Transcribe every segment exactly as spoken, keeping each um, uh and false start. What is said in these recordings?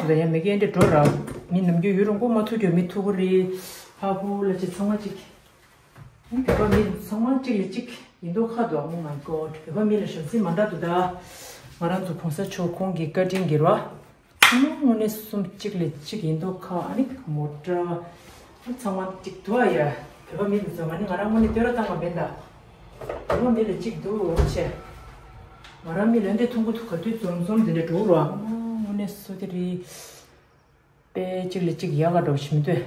ད་ཡང་མི་རྒན་འདྲ་འགྲོ་ར། མི་ནམ་རྒྱུན་ཡུལ་རོང་པོ་མ་ཐུག་རྒྱུ་མི་ཐུག་གི་རེད། ཕ་བུ་ལ་ཅིག་ཚང་མ་ཅིག་བོད་པ་མི་ཚང་མ་གཅིག་ལས་གཅིག་ཡིན་མདོག་ཁ་འདུག Oh my God། བོད་པ་མི་ལ་ཞབས་སེམས་མ་འདྲ་འདུག་ད་ང་རང་ཚོ་གོང་ས་མཆོག་ཁོང་གི་བཀའ་དྲིན་གྱིས་ར། ཚང་མ་དངོས་གནས་གསུམ་གཅིག་ལས་གཅིག་ཡིན་མདོག་ཁ། ཨ་ནི་མོ་ཊ་ཚང་མ་གཅིག་འདུག་ཨ་ཡ། བོད་པ་མི་འདུག་ཚོ་ང་ནི་ང་རང་དངོས་གནས་བསྟོད་ར་བཏང་བ་མིན་ད། བོད་པ་མི་ལ་གཅིག་འདུག་ཆེ། ང་རང་མི་ལ་འདི་མཐོང་གི་འདུག་ག་དུས་འཛོམས་འཛོམས་འདི་འདྲ་འགྲོ་ར། དངོས་གནས་བསོད་བདེ་རེད། དཔེ་གཅིག་ལས་གཅིག་ཡག་ག་འགྲོ་བཞིན་འདུག་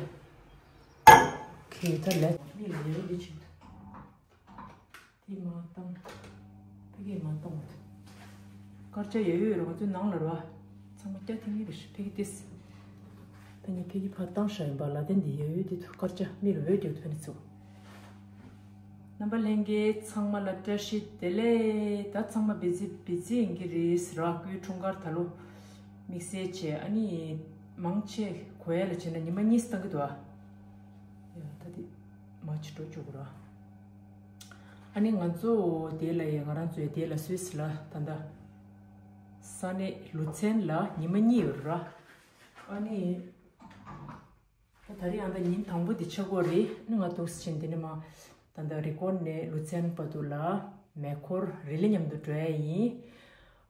ཁྱེད་ད་ལས་མི་ལ་ཡག་འདི་བྱེད་འདུག་དེ་མ་བཏང་། ཕ་གིར་མ་བཏང་བ་དང་། དཀར་ཆ་ཡོད་ཡོད་རེད། ང་ཚོའི་ནང་ལ་རེད་བ། ཚང་མ་སྐྱ་ཐིང་ངེ་རེད། ཕ་གི་ཏིས། ད་ནི་ཕ་གི་ཕར་བཏང་ཤག་ཡིན་པ། ལ་དན་འདི་ཡོད་ཡོད་དེ་ཐུག་དཀར་ཆ་མི་རུ་འོད་རྒྱག་ཐུབ་ནི་ཚོ། རྣམ་པ་ལྷན་རྒྱས་ཚང་མ་ལ་བཀྲ་ཤིས་བདེ་ལེགས། ད་ཚང་མ་བི་ཛི་བི་ཛི་ཡིན་གྱི་རེད། ར་སྐུའི་འཁྲུངས་སྐར་ད་ལོ་དམིགས་བསལ་བྱས། ཨ་ནི་མང་ཆེ་གོ་ཡ་ལ་བྱས་ན་ཉི་མ་གཉིས་བཏང་གི་འདུག་ཨ། ཡ་ད་དེ་མ་ཕྱི་དྲོ་བཅུག་ར། ཨ་ནི་ང་ཚོ་དེ་ལ་ཡ་ང་རང་ཚོའི་དེ་ལ་སུད་སི་ལ་ད་ལྟ་ས་གནས་ལུ་ཚན་ལ་ཉི་མ་གཉིས་ཡོད་ར། ཨ་ནི་ད་ད་རེས་ཨ་ད་ཉིན་དང་པོ་དེ་ཆགས་ཀྱི་ཡོད་རེད། ཨ་ནི་ང་འདུག་སེ་བྱས་དེ་ནས་མ་ད་ལྟ་རི་ཀོན་ནས་ལུ་ཚན་བར་དུ་ལ་མེ་འཁོར་རི་ལི་མཉམ་དུ་འགྲོ་ཡ་ཡིན།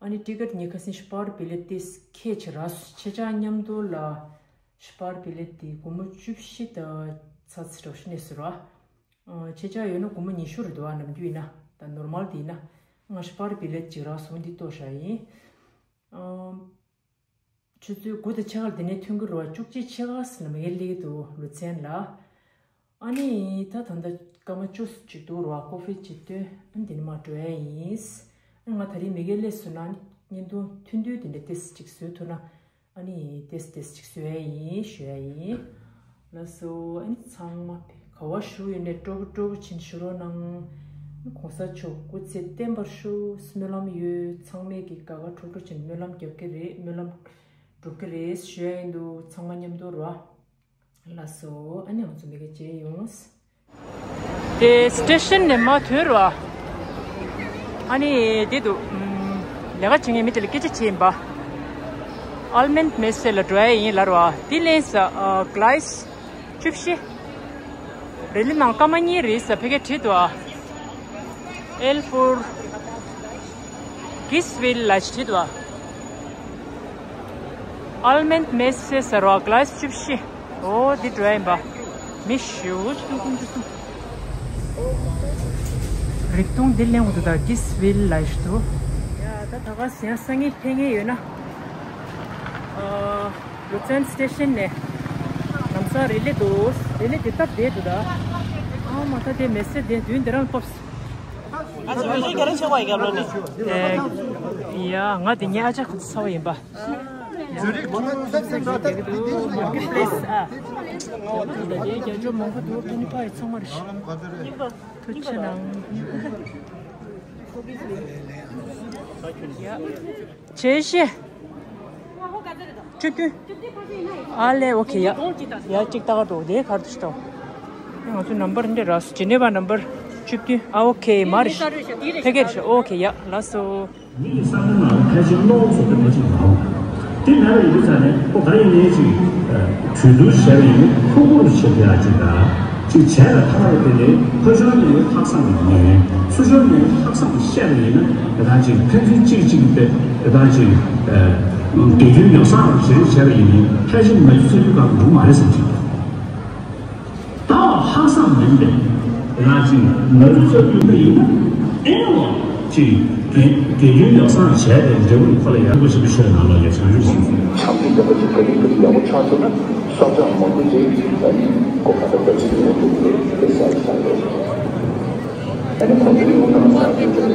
ཨ་ནི་ཊི་ཀེ་ཊི་ཉི་ཁ་སིན་ཤ་པར་བི་ལེ་ཏིས་ཁེ་ཆེ་ར་སུ་ཆེ་ཆ་མཉམ་དུ་ལ་ཤ་པར་བི་ལེ་ཏི་སྒོར་མོ་བཅུ་བཞི་དང་ཚ་ཚ་འགྲོ་ཤི་ནས་སུ་ར། ཨ་ཆེ་ཆ་ཡོད་ན་སྒོར་མོ་ཉི་ཤུ་རེད་འདུག་ཨ་ནམ་རྒྱུན་ཡིན་ན། ད་ནོར་མལ་དེ་ཡིན་ན་ང་ཤ་པར་བི་ལེ་ཏི་ཅིག་ར་སུ་འདི་ལྟོས་ཤག་ཡིན། ཨ། ཆུ་ཚོད་དགུ་དང་ཕྱེད་ཀ་ལ་དེ་ནས་ཐོན་གྱི་རེད་བ། བཅུ་གཅིག་ཕྱེད་ཀ་ཙམ་ལ་མ་གི་སླེབས་ཀྱི་འདུག་ལུ་ཚན་ལ། ཨ་ནི་ད་ད་ལྟ་སྐར་མ་བཅུ་ཙམ་ཅིག་འདུག་རེད་བ། ཀོ་ཧྥི་ཅིག་བཏོན། ཨ་ནི་དེ་ནས་མར་འགྲོ་ཡ་ཡིན། ཨ་ནི་ང་ད་རེས་མ་གི་སླེབས་སོང་ན་ཨ་ནི་བརྙན་ཐུང་ཐུང་ཐུང་དེ་འདྲ་ཏོག་ཙམ་ཅིག་བཟོས་ཐུབ་ན། ཨ་ནི་ཏོག་ཙམ་ཏོག་ཙམ་ཅིག་བཟོ་ཡ་ཡིན་ཞུ་ཡ་ཡིན། ལགས་སོ། ཨ་ནི་ཚང་མ་ག་པར་བཞུགས་ཡོད་ནའི་སྤྲོ་པོ་སྤྲོ་པོ་བྱས་ནས་བཞུགས་རོགས་གནང་། གོང་ས་མཆོག་སྐུ་ཚེ་བརྟན་པར་ཤོག་སྨོན་ལམ་ཡོད། ཚང་མས་ཀྱི་དགའ་དགའ་སྤྲོ་སྤྲོ་བྱས་ནས་སྨོན་ལམ་རྒྱབ་ཀྱི་རེད། སྨོན་ལམ་འགྲུབ་ཀྱི་རེད་ཞུ་ཡ་ཡིན་འདུག་ཚང་མ་མཉམ་དུ་རོ། ལགས་སོ། ཨ་ནི་ང་ཚོ་མ་གི་མཇལ་ཡོང་། དེ་སི་ཊེ་ཤན་ནས་མར་ཐོན་རོ། ཨ་ནི་དེ་འདུག་ལས་ཀ་བྱེད་མཁན་མི་དེ་ལ་སྐད་ཆ་བྱས་ཡིན་པ། ཨལ་མན་མེ་སེ་ལ་འགྲོ་ཡ་ཡིན་ལབ་རོ། དེ་ལན་ས་ག་ལ་སི་བཅུ་བཞི། རི་ལི་ནང་སྐར་མ་གཉིས་རེད་ས་ཕ་གིར་བྲིས་འདུག་ཨ། ཨེལ་ཕོར་གིས་ཝིལ་ལ་བྲིས་འདུག་ཨ། ཨལ་མན་མེ་སེ་ཟེར་བ་ག་ལ་སི་བཅུ་བཞི། ཨོ་འདི་འགྲོ་ཡ་ཡིན་པ། མི་ཞེ་པོ་ཅིག་འདུག་འདི་སོང་། རིག་སྟོང་འདི་གླེང་འོ་འདུག་ད་གིས་ཝིལ་ལ་ཞུ་འདུག་ཡ་ད་ད་ག་ཟེར་ཡ་སང་ཉིན་ཕེབས་མཁན་ཡོད་ན། ལུ་ཚན་སི་ཊེ་ཤན་ནས་ལམ་སང་རི་ལི་འདུག་རི་ལི་འདི་སྟབས་བདེ་འདུག་ད། ཨ་མ་ད་དེ་མེ་སེ་དེ་མདུན་དེ་རང་ཕོབས། ང་ཚོ་མི་ཤེས་རྒྱ་ར་ཆེ་བ་ཡི་རྒྱབ་ལོ་ནས། ཨེ། ཡ་ང་དེ་ཉལ་ཨ་ཅག་ཁོ་ཚོ་ཚ་བ་ཡིན་པ། ཛུ་རིག་མ་ན་ས་ཅན་ད་ད་དེ་དེ་མར་ཀེཊ་པི་ལེ་སི་ཨ། ད་དེ་རྒྱ་ཇོ་མང་པོ་འདུག་ཕ་ནི་ཕ་ཡི་ཚང་མ་རེད་ཤག་ཐུགས་ཆེ་གནང་། ཡ། བྱས་ཤེས། བཅུ་བདུན། ཨ་ལེ་ཨོ་ཁེ་ཡ། ཡ་གཅིག་ལྟ་ག་འགྲོ་དེ་གར་དུ་ཤི་ཏོ། ང་ཚོ་ནམ་བར་འདི་ར་སི་ཇི་ནེ་ཝ་ནམ་བར་བཅུ་བདུན། ཨ་ཨོ་ཁེ་མ་རེད་ཤག་ཕ་གིར་ཤག་ཨོ་ཁེ་ཡ་ལགས་སོ། མི་གི་བསམ་བློ་ནང་ལ་ཕལ་ཆེར་བློ་ཚོ་དེ་འདྲ་ཅིག་མ་འོང་། དེ་མེད་པ་ཡིན་དུས་ཙང་ནས་ཁོ་ག་རེ་ཡིན་ནའི་ཅིག་གྲོས་བསྡུར་བྱས་པ་ཡིན་ན་ཁུག་ཁུག་ཏུ་བྱེད་ཐུབ་ཡག་ཅིག་དང་། ཅིག་བྱས་ལ་ཐག་རེ་དེ་ནས་ཕ་ཆོས་ནས་ལྷག་བསམ་གྱི་ངོས་ལེན། སུ་ཆོས་ནས་ལྷག་བསམ་གྱི་བཤད་པ་ཡིན་ན་དེ་དང་ཅིག་ཕན་ཚུན་གཅིག་གཅིག་དེ་དེ་དང་ཅིག་དགེ་སྐྱོན་ཡོ་བསྲང་བྱས་བྱས་པ་ཡིན་ན་ཕལ་ཆེར་མ་ཐུག་ཚེ་ཡུལ་གང་འགྲོ་མ་རེད་བསམ་གྱི་འདུག་ད་ལྷག་བསམ་མིན་པས་རང་གཅིག་ང་ཚོ་ཚོ་ཡོད་པ་ཡིན་ན་ཨེ་ནོ་ཅིག་དགེ་དགེ་སྐྱོན་ཡོ་བསྲང་བྱས་ཏེ་འབྲས་བུ་ཁོ་ལ་ཡག་པོ་ཞིག་ཆོས་ནང་ལ་ཡ་བྱང་ཆུབ་ཤིང་། ཆགས་སྡང་ལྡན་པ་ཅིག་ག་དུས་ག་དུས་ཡག་པོ་ཆགས་ཐུབ་ན་སྲོག་ཆགས་མང་པོ་ཅིག་གོ་ཁ་ད་ལྟ་ཅིག་ཡོང་ཐུབ་ཀྱི་རེད་ཟེར་བསམ་རེད། ཨ་ནི་ཁོང་ཚོས་ཡོང་ཐང་ས་ང་ཚོ་ད་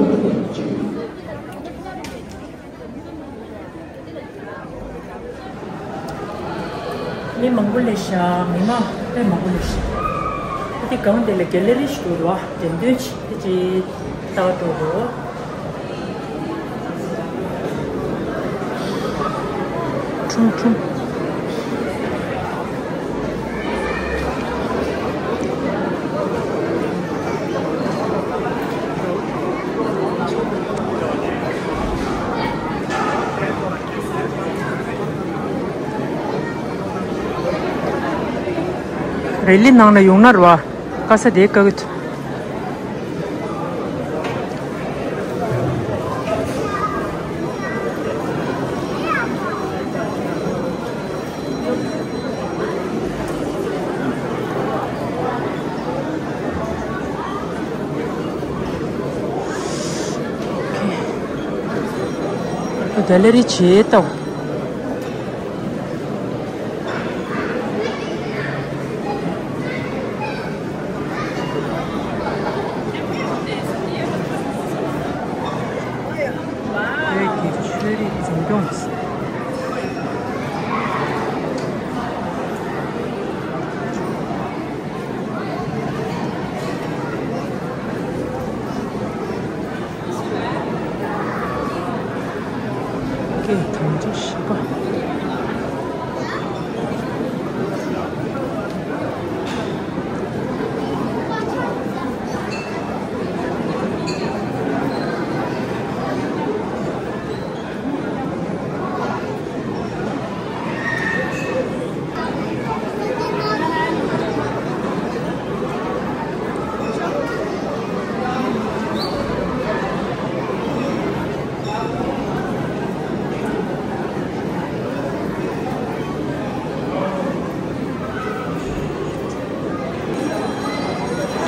ལྟ་ཅིག་མི་མང་པོ་སླེབས་ཤག་མི་མང་དཔེ་མང་པོ་སླེབས་ཤག་ཨ་དེ་སྒང་དེ་ལ་གྷེ་ལེ་རི་ཞིག་འདུག་ར། འགྲེམས་སྟོན་ཅིག་དེ་ཅིག་ལྟ་འགྲོ་དགོས། ཁྲུང་ཁྲུང་། རེ་ལི་ནང་ལ་ཡོང་ན་ར་བ། དཀའ་ས་དེ་དཀའ་གི་ཐུ། ག་ལེ་རི་བྱེད་ཏོ། བོད་ཀྱི་ཆོས་རིག་འཛིན་སྐྱོང་སྐད་དམ་བཅའ་བཞི་པ།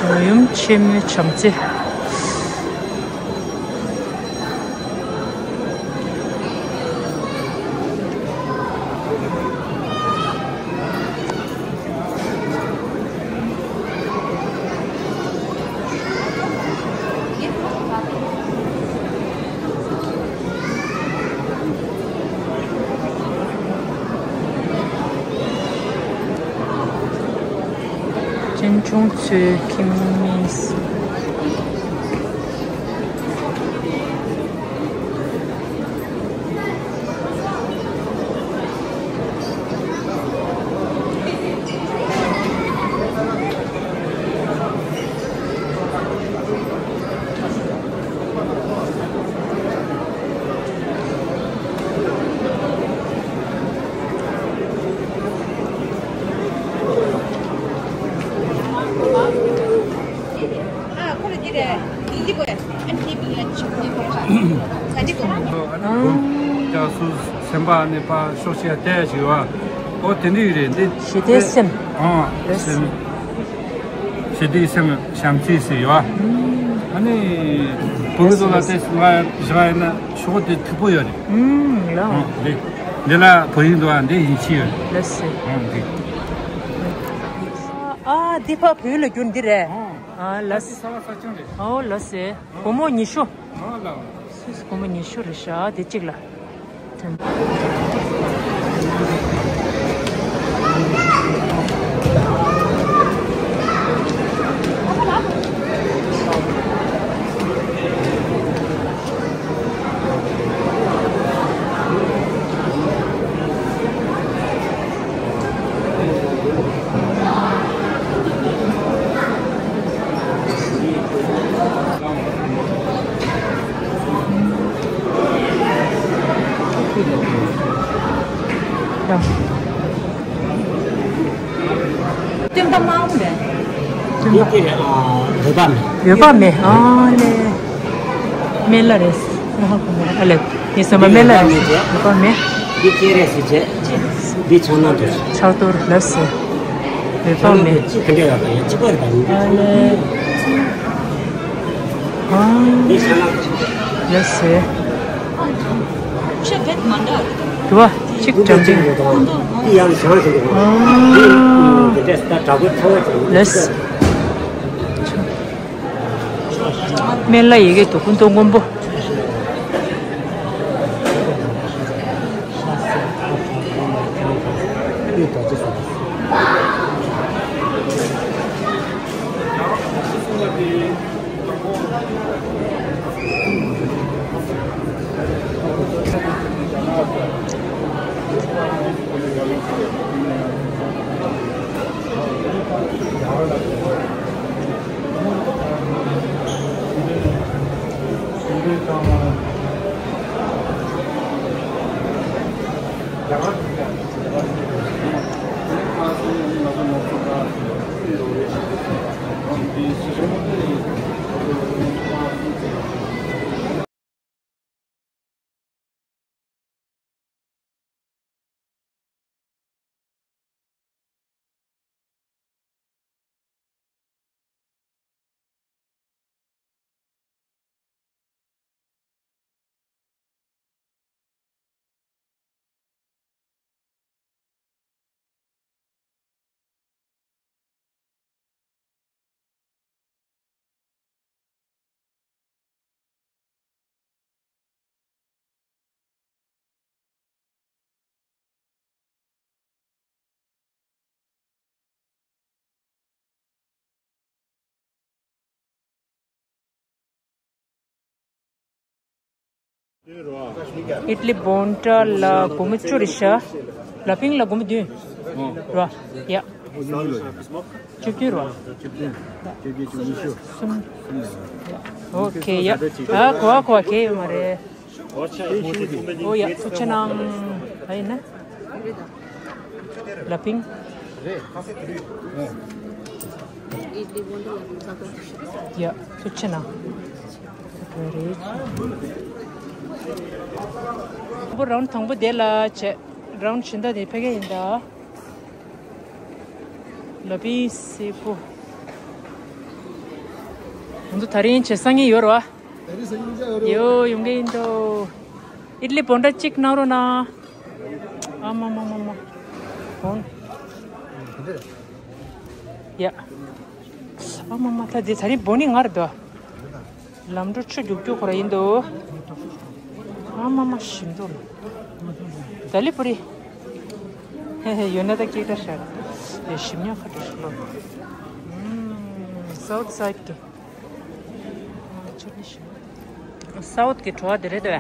རོལ་ཡུམ་ཆེན་མོའི་བྱམས་བརྩེ། གཅེན་གཅུང་ཚོའི་ཁྱིམ་མི། ཨ་ཁོ་ལ་འདི་རེད། འདི་འདི་དགོས། ཨ་འདི་མིང་ལ་ཆུ་འདི་དགོས། ཨ་འདི་དགོས། རྒྱ་སུ་སེམས་པ་ནི་པ་ཤོག་ཤེ་བལྟས་ཞིག་བ། ཨོ་དེ་འདྲ་རེད་འདི། ཞི་བདེའི་སེམས། ཨ་རེད། སེམས། ཞི་བདེའི་སེམས་བྱམས་བརྩེའི་སེམས་ཡོད་བ། ཨ་ནི་བུ་གུ་དུ་ལ་བལྟས་ང་བཞག་ཡིན་ན་ཤོག་དེ་མཐུག་པོ་ཡོད་རེད། ཨུམ་ལ། ཨ་འདི་འདི་ལ་བུ་ཡིན་འདུག་ཨ། འདི་ཡིན་ཆི་ཡོད་རེད། ལ་སེ། ཨ་འདི། ཨ་འདི་ཕ་བོད་ལ་རྒྱུ་འདི་རེད། ཨ་ལ་སེ། ས་བ་ས་ཆུང་རེད། ཨོ་ལ་སེ། སྒོར་མོ་ཉི་ཤུ། ཨ་ལ། སྒོར་མོ་ཉི་ཤུ་རེད་ཤག་དེ་གཅིག་ལ། སྟོན་པ་མང་པོ་རེད། འདི་དེ་རེད། ཨ་འོད་དཔག་མེད། འོད་དཔག་མེད། ཨ་ལེ། སྨན་བླ་རེད། ཨ་ལེ། ངས་བསམ་པ་སྨན་བླ་རེད། འོད་དཔག་མེད། འདི་སྤྱན་རས་གཟིགས་བྱས། འདི་ཕྱག་ན་རྡོ་རྗེ། ཕྱག་རྡོར་ལབ་སོང་། འོད་དཔག་མེད། ཕྱག་ན་རྡོ་རྗེ་གཅིག་པ་རེད་པ། ཡིན་འདི་ཕྱག་ན་རྡོ་རྗེ། ཨ་ལེ། འདི་ཕྱག་ན་རྡོ་རྗེ། ལབ་སོང་། ཆོས་བེད་མ་འདྲ་རེད། དུ་བ་གཅིག་འདི་འདྲ་གཅིག་ཡོད་དང་། འདི་ཡང་བྱང་ཞིག་འདུག་ཨ་འདི་འདི་འདྲ་ད་དྲག་པོའི་ཚ་བ་ཅན། ལབ་སོང་། སྨན་བླ་ཡི་གེ་དུ་ཀུན་ཏུ་མགོན་པོ། ཨིཌ་ལི་བྷོན་ཊ་ལ་སྒོར་མོ་བཅུ་རེད་ཤག་ལ་ཕིང་ལ་སྒོར་མོ་བདུན་རེད་བ། ཡ། བཅུ་བདུན་རེད་བ། གསུམ། ཨོ་ཁེ་ཡ། ཨ་གོ་བ་གོ་བ་གེ་ཡོད་མ་རེད། ཨོ་ཡ་ཐུགས་ཆེ་གནང་། ཨ་ཡིན་ན། ལ་ཕིང་། ཡ་ཐུགས་ཆེ་གནང་། རེད། ཁོ་རའུན་དང་པོ་དེ་ལ་བྱས། རའུན་གཞན་དག་དེ་ཕ་གི་ཡིན་ད། ལ་ཕིང་སི་ཕུ། ང་ཚོ་དེ་རིང་བྱས་སང་ཉིན་ཡོད་རེད་བ། ཡོ་ཡོང་གི་ཡིན་འགྲོ། ཨིཌ་ལི་བྷོན་ཊ་གཅིག་གནང་རོགས་གནང་། ཨ་མ་མ་མ་མ། བྷོན། ཡ། ཨ་མ་མ་ད་དེ་ད་རིང་བྷོན་ནི་ངར་དོ། ལམ་འགྲོ་ཆུ་རྒྱུག་རྒྱུག་ཁོ་ར་ཡིན་འདུག་ཨ་མ་མ་ཞིམ་འདུག་ད་ལི་པུ་རི། ཧེ་ཧེ་ཡོད་ན་ད་སྐྱེས་ད་ཤར། ཡ་ཞིམ་ཉག་ཁ་འགྲོ་ཞིག་ལོ། སའུ་ཐི་སའིཌ་གི། སའུ་ཐི་གི་བྲོ་བ་དེ་རེད་དོ།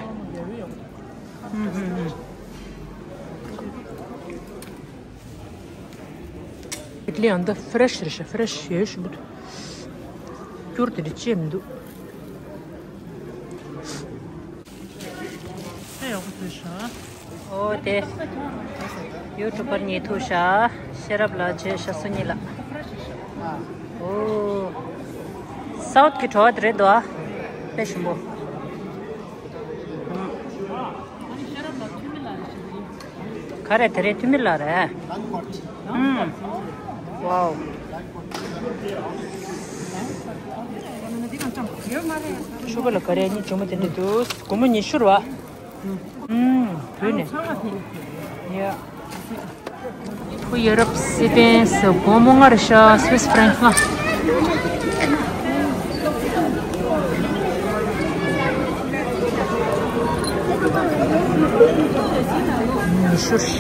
ཨིཌ་ལི་ཨ་འདི་ཕེ་རེ་ཤི་རེད་ཤག་ཕེ་རེ་ཤི་ཡོད་ཞུ་འདུག་སྐྱུར་དེ་འདྲ་ཅི་མི་འདུག་ཨོ་དེ། ཡུ་ཊུབ་པར་གཉིས་ཐུག་ཤག་ཤེས་རབ་ལགས་བྱས་ཤག་སུ་གཉིས་ལགས། ཨོ། སའུ་ཐི་གི་བྲོ་བ་དེ་རེད་དོ། དཔེ་ཞིམ་པོ། ག་རེ་དེ་རེད་ཐུ་མི་ལ་རེད། ཨུམ། ཝའོ། ཆུ་ཁ་ལ་ག་རེ་གཉིས་ཇོ་མོ་དེ་འདྲ་འདུག་སྒོར་མོ་ཉི་ཤུ་རེད་བ། ཨུམ། བུད་ནས། ཡ། ཁོ་ཡོ་རོབ་སི་པན་སི་སྒོར་མོ་ལྔ་རེད་ཤག་སུའིས་ཕ་རན་ལྔ། ཉི་ཤུ་རེད།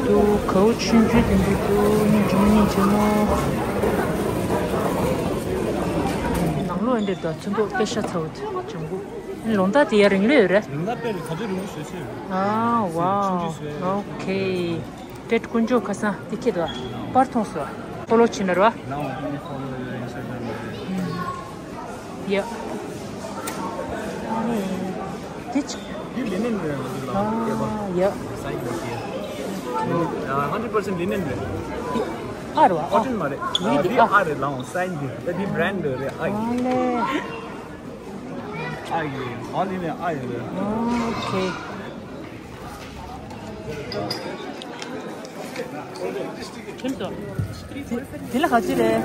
འདུག་གའུ་ཆུང་ཆུང་དེ་འདྲ་འདུག་སྙིང་རྗེ་མོ་སྙིང་རྗེ་མོ། ནང་ལོགས་འདིར་དང་ཚོན་མདོག་དཔེ་ཤ་ཚ་བོ་དེ་ལྗང་གུ། ལུང་ཐག་དེ་ཡར་རིང་ལོས་ཡོད་རེད། ལུང་ཐག་དཔེ་རེད་ག་ཚོད་རིང་པོ་བཟོས་ཚོད་རེད། ཨ་ཝའོ། ཆུང་ཆུང་བཟོས་རེད། ཨོ་ཁེ། ཏེ་དཀོན་མཆོག་ཁ་སང་དེ་ཁྱེད་དོ། པར་མཐོང་སོ། ཕོ་ལོ་ཕྱིན་ན་རོ། ཡ། དེ་ཆ། འདི་ལི་ནན་རེད་ང་ཚོ་ལ་སྐྱེས་པ། ཡ། སའིན་མ་ཤེས། ཧན་ཌེ་རེད་པར་སེན་ཊི་ལི་ནན་རེད། འདི་ཨ་རོ་ཨ། ཀོ་ཊོན་མ་རེད། འདི་འདི་ཨ། ཨ་རེད་ལའང་སའིན་འདི་ད་འདི་བྷ་རན་ཌི་རེད་ཨ་ཡི། ཨ་ལེ། ཨ་ཡི་ཨ་ལི་ནས་ཨ་ཡི་རེད། ཨོ་ཁེ། ཁྱོད་ཚོ། དེ་ལ་ག་ཚོད་རེད།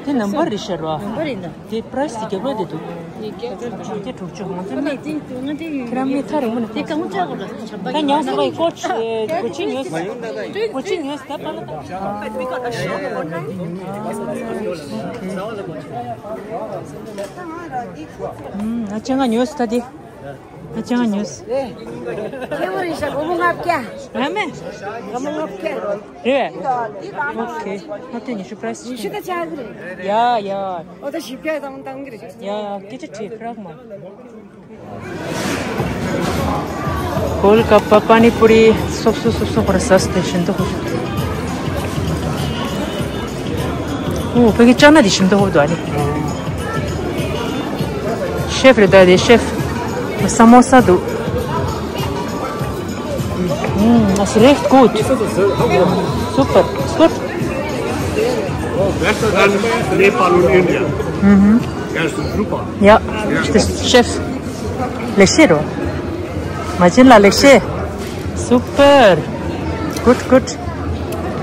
དེ་ནམ་བར་རེད་ཤག་རོ། དེ་པ་རའི་སི་དེ་རྒྱབ་ལོགས་དེ་འདུག་དྲུག་ཅུ་དྲུག་ཅུ་ང་ཚོ་མི་ཁྱེད་རང་མི་ཐག་རིང་པོ་ནས། ད་ཉོས་སོང་བ་ཡི་ཀོ་ཆི་གོ་ཆི་ཉོས་སོང་། གོ་ཆི་ཉོས་སོང་ད་པ་ལ། ཨ་ཅེ་ང་ཉོས་སོང་ད་དེ། ཨ་ཅེ་ང་ཉོས། ཁྱེད་བོ་རེད་ཤག་སྒོར་མོ་ལྔ་བརྒྱ། ང་མེད། སྒོར་མོ་ལྔ་བརྒྱ། རེད། ཨོ་ཁེ། ལྔ་བརྒྱ་ཉི་ཤུ་པ་རའི་སི། ཉི་ཤུ་ད་ཆག་གི་རེད། ཡ་ཡ། ཨོ་ད་བཞི་བརྒྱ་བཏང་བཏང་གི་རེད། ཡ་ཡ་སྐད་ཆ་དྲིས་ཕ་རག་མ། གོལ་ཀ་པ་པ་ནི་པུ་རི་སོབ་སོབ་སོབ་སོབ་ཁོ་ར་ཟ་སྟེ་ཞིམ་མདོག་ཁོ་ར། ཨོ་ཕ་གི་ལྕགས་སྣ་དེ་ཞིམ་མདོག་ཁོ་ར་འདུག་ཨ་ནི། ཤེཕ་རེད་ད་དེ་ཤེཕ། ས་མོ་ས་འདུག་ཨུམ། Das riecht gut. Super. Ist gut. Oh, besser als Nepal und Indien. Mhm. Ja, ist super. Ja, das ist Chef. ལེགས་བཤད་རོ། མ་བྱན་ལ་ལེགས་བཤད། Super. Gut, gut.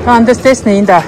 ད་འདི་སྟེས་ནས་ཡིན་ད།